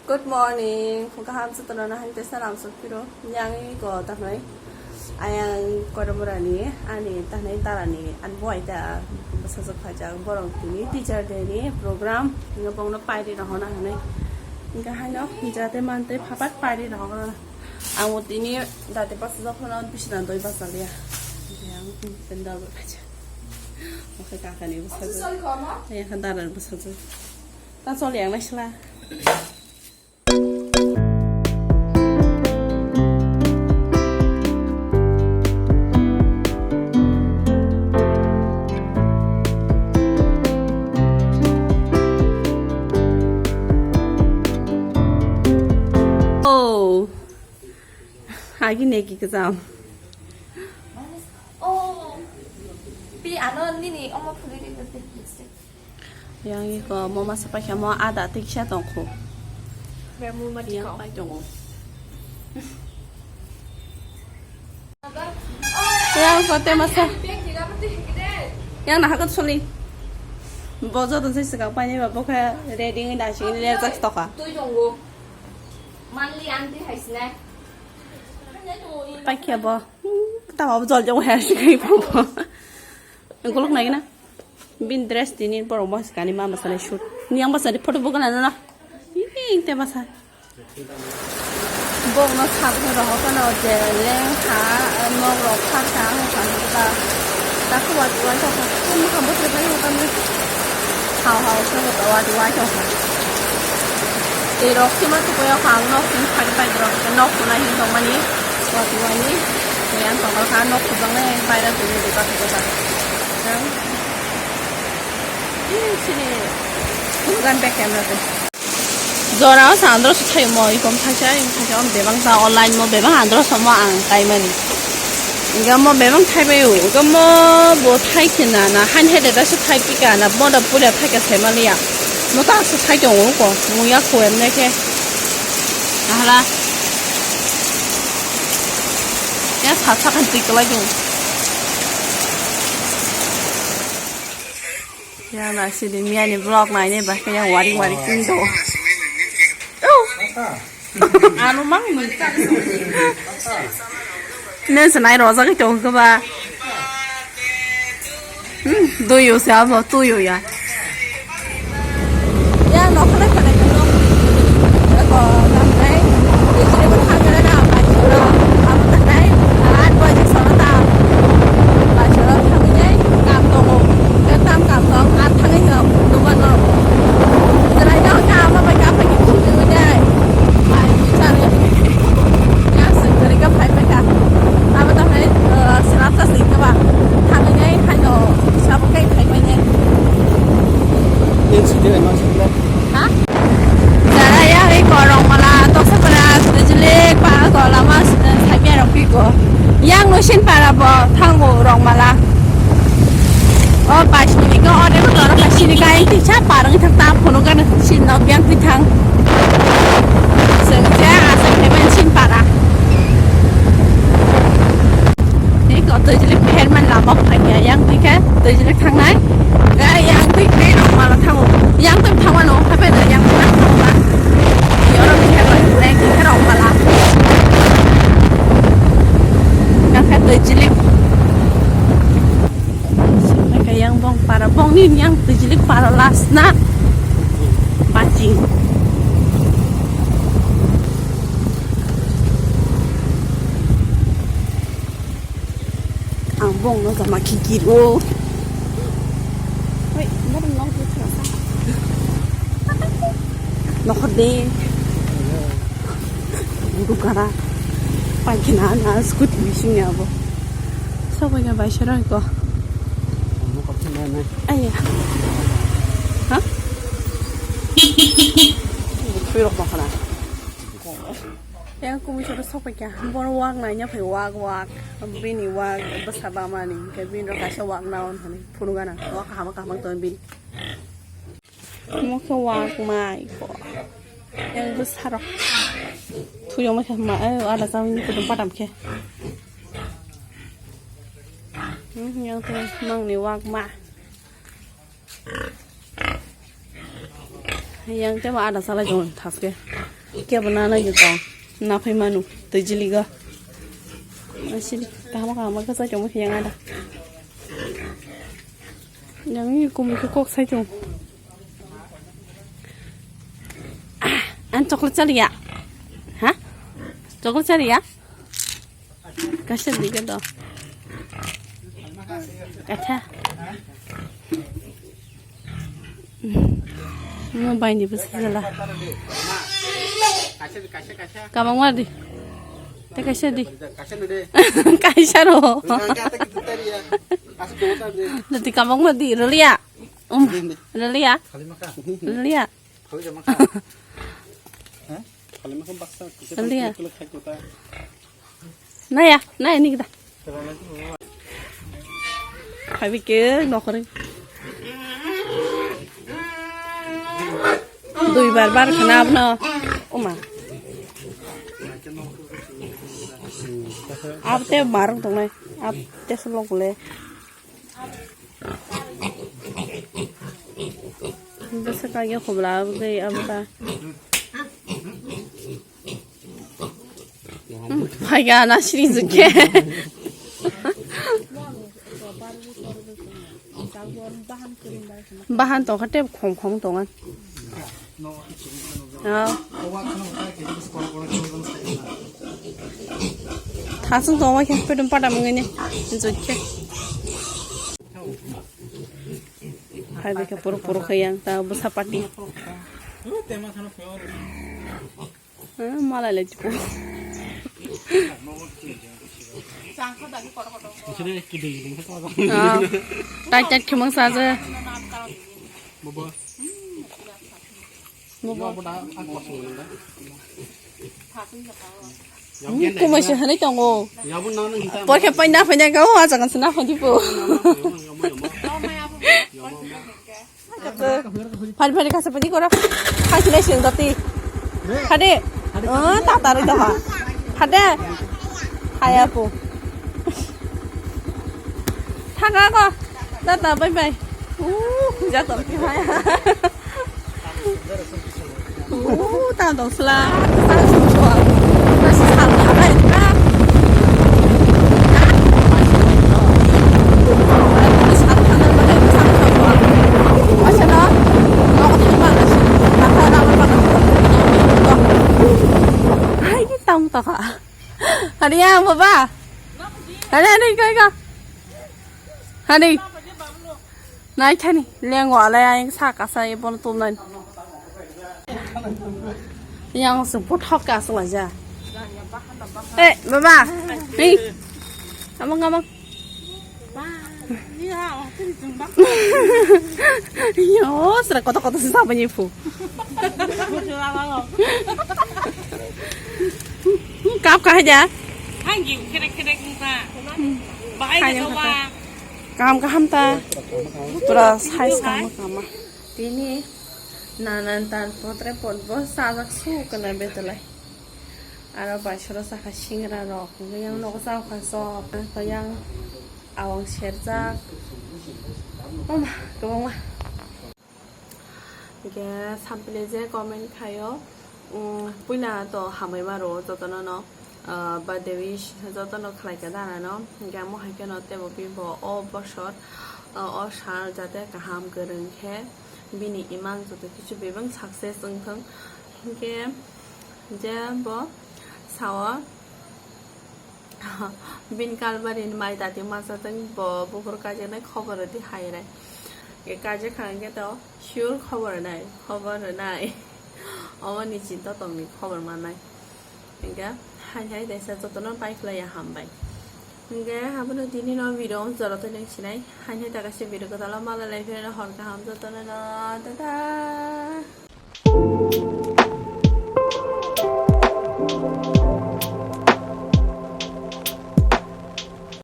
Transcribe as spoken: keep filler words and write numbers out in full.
Good morning, kaham jotono no hai teisa lam sok phiro. Yang iko tahnai, ayang Koramurani, ani tahnai darani, ani buai ta bwsajwk phaijak, borok tini teacher day ni program, hwnwi bongno pairi rohorna hinwi. Hwnkhe haino jate mantwi phapak pairi rohorna. Ang bo tini date bwsajwk phano bisina doi bachaliya. Yang pendal bo phaijak. Oke kakani bwsajwk. Ayang darani bwsajwk. Ta chol yang naisla. Oh. Agi neki kejam. Oh. Pi ano nini omo phuli di. Yang iko mo masa paikha mo ada tiksa tongkho. Be mu ma yang dikau. Pai tongo. Yang kote masa. Yang nah hakot soli. Bojo to sisi kau paine ba bokha ready ngi da sini le jak toka. Tui tongo. Manli anti hai sini. Paikha bo. Tama bo jol jong hai sini bo. Nguluk nai na. Bin dress tini borok bwskani ma bwsani shoot. Ni ang bwsani photo bo gana na. Ih, te bwsa. Bokno sagwi rohor phano je lengkha, nok rok khaksa ang kha ta. Takhuk watwi waithok kha. Tei mwkhang bwtwi bai hokha ni. Hao hao khe bo watwi waithok kha. Tei rok sima tukuyo kha ang nok simi phari pai rok. Nok khuna hin tongmani. Watwi waini. Tei ang tongkha nok khubangni baira twi duka duka. Sini, bukan pakai berarti. Jora o sa andro su thai mo, ikom thai sa, ikom thai sa, om bebang ta online mo, bebang andro so mo ang kai mani. Iga mo bebang thai bai u, iga mo bo thai khe na, na han he de da su thai pika na, mo da pura thai ka sai maliya. Mo ta su thai tong u ko, mo ya ko em ne khe. Ahla. Ya sa sa kan tik lai tong. Yang na sini miani vlog naine ba khe yang waring waring twi do. Anu mang nung. Nen se nai roja ke tong ke ba. Hmm, do yo se abo tu yo ya. Ya, no, khalai, khalai, no. Eko, tamnai, ijini bo thangkara na, bai sura, abo tanai, aat baje sura ta, bai sura thangwi nai, kam tongo. Ke tam kam tong, aat thangwi no, dukan no. Jerai no, ka ama bai ka phai ki khulwi nai. Bai, chale. Ya, sengkari ka phai phai ka. Abo tanai, eh, sura ta sengkaba. Thangwi nai, hai no, sabo kai phai phai nai. Ha? Jara ya, ui ko Rongmala, Toksapara, Twijilik, Parago, lama, Saibia rok piko. Yang no sin para bo, thango Rongmala. O, pas minute ko, ode ko, doro ka sini ka, yang tiksa parang thang ta, phone ka na sin no biang pi thang. Sengja, asa kemen sin para. Tei ko twijlik pherman lama phai ya, yang twi khe twijlik thangnai. Ga yang twi khe rok mala thango. Yang twi thangmano, hape da yang twi thangma. Yoro khe rok, yang twi khe rok mala. Yang khe twijlik. Sini khe yang bong para, bong ni yang twijlik para last na. Paching. Ang bongno jama kikiro. Hoi, norok nok de thangsa. Nokhor de. Guru kara. Paikina na scooty bising ya bo. Sobo ya bai sero ko. Aya. Ha? Twi rok ma khana. Yang kumi soro sok paikha, boro wak nai nya phai wak wak, bini wak bwsa bamani, hwnkhe bini rok kaisa wak naon hwnwi phunukgana, wak kaham kaham tong bini. Omo khe wak mai ko, yang bwsa rok thuyong mai kha ma, eh, ada chawini kutung patam khe. Hmm, yang tei mangni wak ma. Yang tei ma ada salai jong thaske. Kebo na nai tong. Na phai manu. Tei jiliga. Asili. Kaham kaham ka sa chomo khiyang ada. Yang ini kum kok sai tong. Ah, an chocolate chaliya. Ha? Chocolate chaliya? Kaisa di ka do. Katha. Mo bai ni bwsa jala. Kabang ma di. Te kaisa di. Kaisa ro. Dati kabang ma di. Rolia. Um. Rolia. Rolia. Rolia. Naya, naya, ini kita. Habis ke nokre. Dui bar bar khana abno. Oma. Abte marung tongnai. Abte selok le. Bwswk kagya khobla abgwi abwkha. Hmm, phaiga na siri jukhe. Bahan tongkha tei khong khong tongan. Ah. Thasung tongma khe pedum pada mungini jukhe. Hai bikha puro puro khayang ta bwsa party. Ah, malai lai tipo. Ah, tai tai khimang sa je. Bobo. Hmm, kumai se hanai tongo. Porkhe pai na phai na ga o, ajagan se na phai dipo. Phari phari kasa phari kora. Phai silai sil dati. Hade. Oh, ta ta ri doha. Hade. Haya po. Thaga ko. Tata, bye bye. Uh, jatong ki haya. Uh, ta dong sla. Sa sung chua. Sa si sa la bai ta. Hai, tam ta ka. Hari ya, baba. Hari, hari, kai ka. Hani. Nai thani lengwa lai ang sa kasa e bon tum nai. Yang se puthok ka sung aja. Eh, baba. Ni. Amang, amang. Yo, sera koto koto sisa bani fu. Kap ka haja. Hangi kherek kherek muka. Bahai ka wa. Kaham kaham ta. Pura size kaham kaham. Tini nanan tan potre pot bo sajak su kana betelai. Aro bai soro saka singra rok. Yang nogo sa kha so. Yang awang serjak. Oma, kobangma. Hingke sampli je comment khaio, um, puila to hambai maro jotono no, ah, birthday wish jotono khlai kha dana no, hingke amo hai kheno tebo bini bo o bosor, ah, o sal jate kaham kwrwng khe bini imang joto kichu bebak success wngthung. Hingke je bo sao, Bin kalbari ni mai dati masa tang bo bukur kajaknai khobor di hai rai. Ke kajak kha hingke to sure khobor nai, khobor nai. Omo ni chinta tong ni khobor manai. Hingke hai hai desa jotono pai khlai ya hambai. Hingke abono tini no video jora tei nang sinai. Hai hai ta kaisa video kwtal o malai lai phirino hor kaham jotono no. Tata.